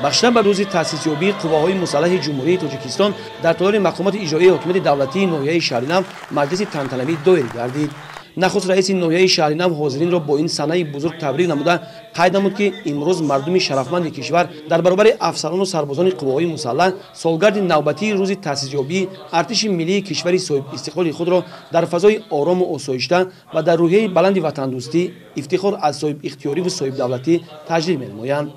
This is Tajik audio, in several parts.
Бахшидан ба рӯзи таъсисёбии қувваҳои мусаллаҳи Ҷумҳурии Тоҷикистон дар толори мақомоти иҷроии ҳокимияти давлатии ноҳияи Шаҳринав маҷлиси тантанавӣ доир гардид. Нахуст раиси ноҳияи Шаҳринав ҳозиринро бо ин санаи бузург табрик намуда, қайд намуд, ки имрӯз мардуми шарафманди кишвар дар баробари афсарону сарбозони қувваҳои мусаллаҳ солгарди навбатии рӯзи таъсисёбии артиши миллии кишвари соҳибистиқлоли худро дар фазои орому осоишта ва дар рӯҳияи баланди ватандӯстӣ, ифтихор аз соҳибихтиёриву соҳибдавлатӣ таҷлил менамоянд.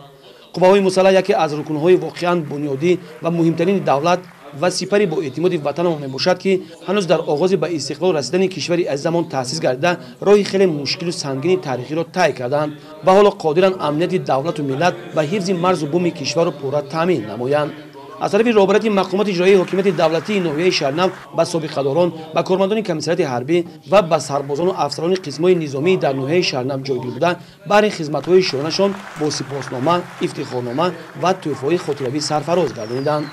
Қувваҳои мусаллаҳ яке аз рукнҳои воқеан бунёдӣ ва муҳимтарини давлат ва сипари боэътимоди ватанамон мебошад, ки ҳанӯз дар оғози ба истиқлол расидани кишвари азизамон таъсис гардида, роҳи хеле мушкилу сангини таърихиро тай карданд ва ҳоло қодиранд амнияти давлату миллат ва ҳифзи марзу буми кишварро пурра таъмин намоянд. Аз тарафи роҳбарияти мақомоти иҷроии ҳокимияти давлатии ноҳияи Шаҳринав ба собиқадорон, ба кормандони комиссариати ҳарбӣ ва ба сарбозону афсарони қисмҳои низомии дар ноҳияи Шаҳринав ҷойгир буда, баҳри хизматҳои шоёнашон бо сипоснома, ифтихорнома ва тӯҳфаҳои хотиравӣ сарфароз гардониданд.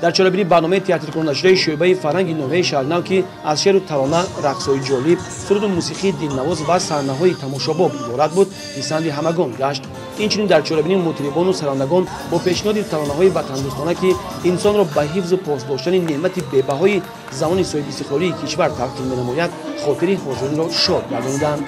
Дар чорабинӣ барномаи театркунонашудаи шӯъбаи фарҳанги ноҳияи Шаҳринав, ки аз шеъру тарона, рақсҳои ҷолиб, суруду мусиқии дилнавоз ва саҳнаҳои тамошобоб иборат буд, писанди ҳамагон гашт. Инчунин дар чорабинӣ мутрибону сарандагон бо пешниҳоди таронаҳои ватандӯстона, ки инсонро ба ҳифзу пос доштани неъмати бебаҳои замони соҳибистиқлолии кишвар талқин менамояд, хотири ҳозиринро шод гардониданд.